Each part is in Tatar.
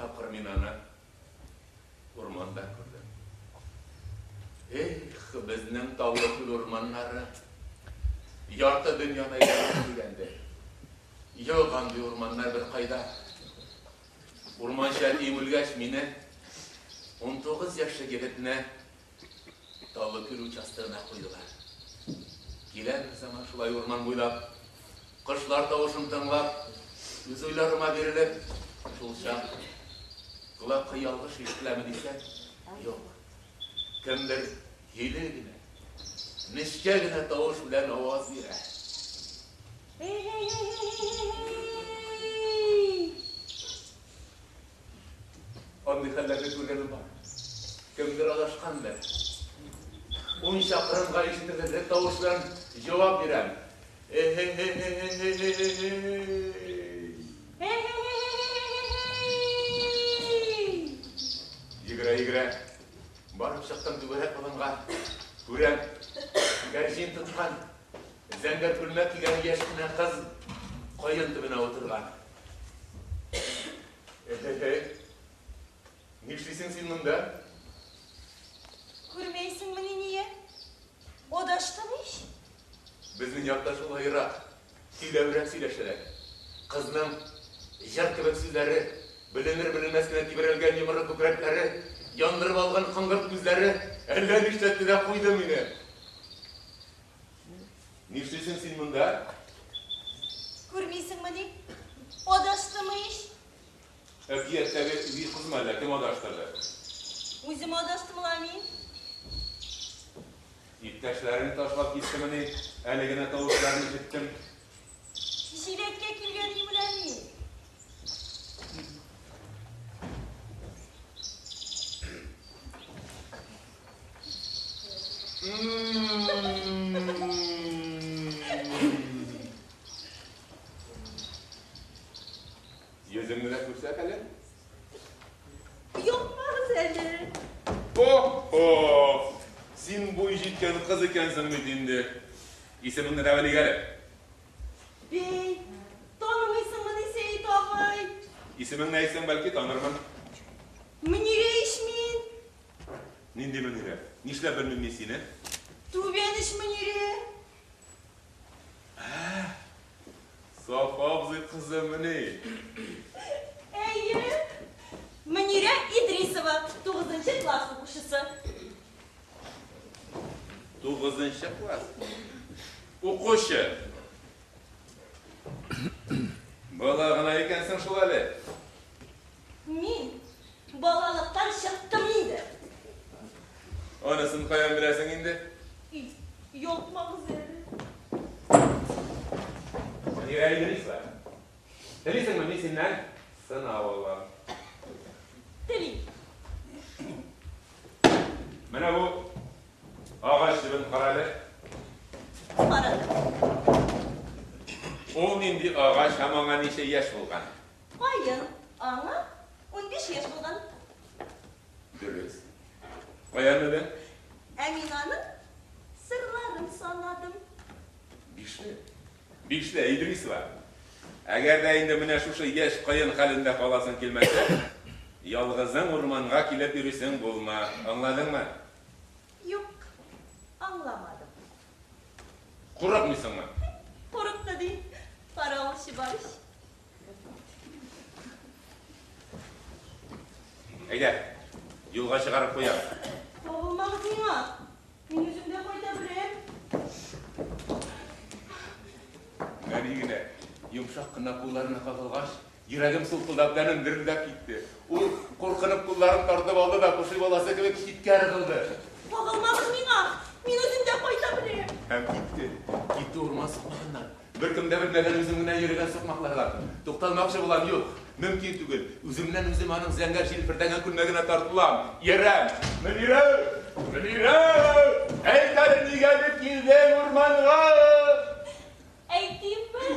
тапкыр мин аны урманда күрдем. Эх, безнең таулы күл урманнары! Ярты дөньяны әйләнеп килгәндә. Юк андый урманнар беркайда. Урманчы әтием үлгәч, мине, 19 яшьлек егетне, Таллыкүл участогына куйдылар. Киләм бер заман шулай урман буйлап, кошлар тавышын тыңлап, үз уйларыма бирелеп, шулчак колакка ялгыш ишетеләме дисәм, юк. Кемдер җиле генә, нечкә генә тавыш белән аваз бирә. Андый хәлләрне күргәнем бар. Кемдер адашкандыр. Ун чакрымга ишетелерлек тавыш белән җавап бирәм. Йөгерә-йөгерә барып чыктым түгәрәк болынга. Күрәм, кәрҗин тоткан, зәңгәр күлмәк кигән яшь кенә кыз каен төбенә утырган. Эхе-хе. Нишлисең син монда? Күрмәйсеңмени ние? Адаштым ич. Безнең якта шулайрак, сөйләбрәк сөйләшәләр. Кызның җыр кебек сүзләре, беленер-беленмәс кенә тибрәлгән йомры күкрәкләре, яндырып алган коңгырт күзләре әллә нишләтте дә куйды мине. Нишлисең син монда? Күрмисеңмени? Адаштым ич. Әкияттәге үги кызмы әллә? Кем адаштырды? Үзем адаштым ла мин. Иптәшләрең ташлап киттемени? Әле генә тавышларын ишеттем. Җиләккә килгән идем лә мин. Йөзеңне дә күрсәт әле. Йокмагыз әле. О-хо! Син буй җиткән кыз икәнсең бит инде. Исемеңне дә белик әле. Бей, танымыйсыңмыни, Сәет абый? Исемеңне әйтсәң, бәлки танырмын. Мөнирә ич мин. Нинди Мөнирә? Нишләп белмим мин сине? Түбән ич Мөнирә. Ә, Сафа абзый кызымыни? Әйе. Мөнирә Идрисова, тугызынчы класс укучысы. Тугызынчы класс. Укучы. Бала гына икәнсең шул әле. Мин балалыктан чыктым инде. Анысын каян беләсең инде? Йолкмагыз әле. Мөнирә Идрисова. Телисеңме, мин синнән сынау алам. Телим. Менә бу агач төбен кара әле. Карадым. Ул нинди агач һәм аңа ничә яшь булган? Каен. Аңа 15 яшь булган. Дөрес. Каян белдең? Ә мин аның сырларын санадым. Бишле. Бишле, Идрисова. Әгәр дә инде менә шушы яшь каен хәлендә каласың килмәсә, ялгызың урманга килеп йөрисең булма. Аңладыңмы? Юк, аңламадым. Курыкмыйсыңмы? Курыкты ди. Каравылчы бар ич. Әйдә, юлга чыгарып куям. Кагылмагыз миңа. Мин үзем дә кайта беләм. Нәни генә, йомшак кына кулларына кагылгач, йөрәгем сулкылдап, тәнем дерелдәп китте. Ул, куркынып, кулларын тартып алды да, поши баласы кебек читкә ыргылды. Кагылмагыз миңа! Мин үзем дә кайта беләм. Һәм китте. Китте урман сукмагыннан. Беркем дә белмәгән үзем генә йөрегән сукмаклардан. Тукталмакчы булам, юк, мөмкин түгел. Үземнән үзем аның зәңгәр җилфердәгән күлмәгенә тартылам. Иярәм! Мөнирә! Мөнирә! Әйт әле, нигә дип килдең урманга? Әйтимме?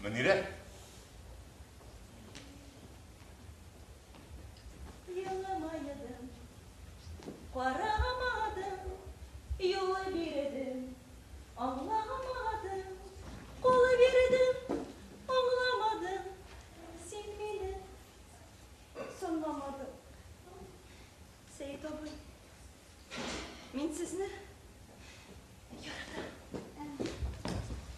Мөнирә! Еламаедым, карамадым, юл бирдем, аңламадым. Вахит абый, мин сезне...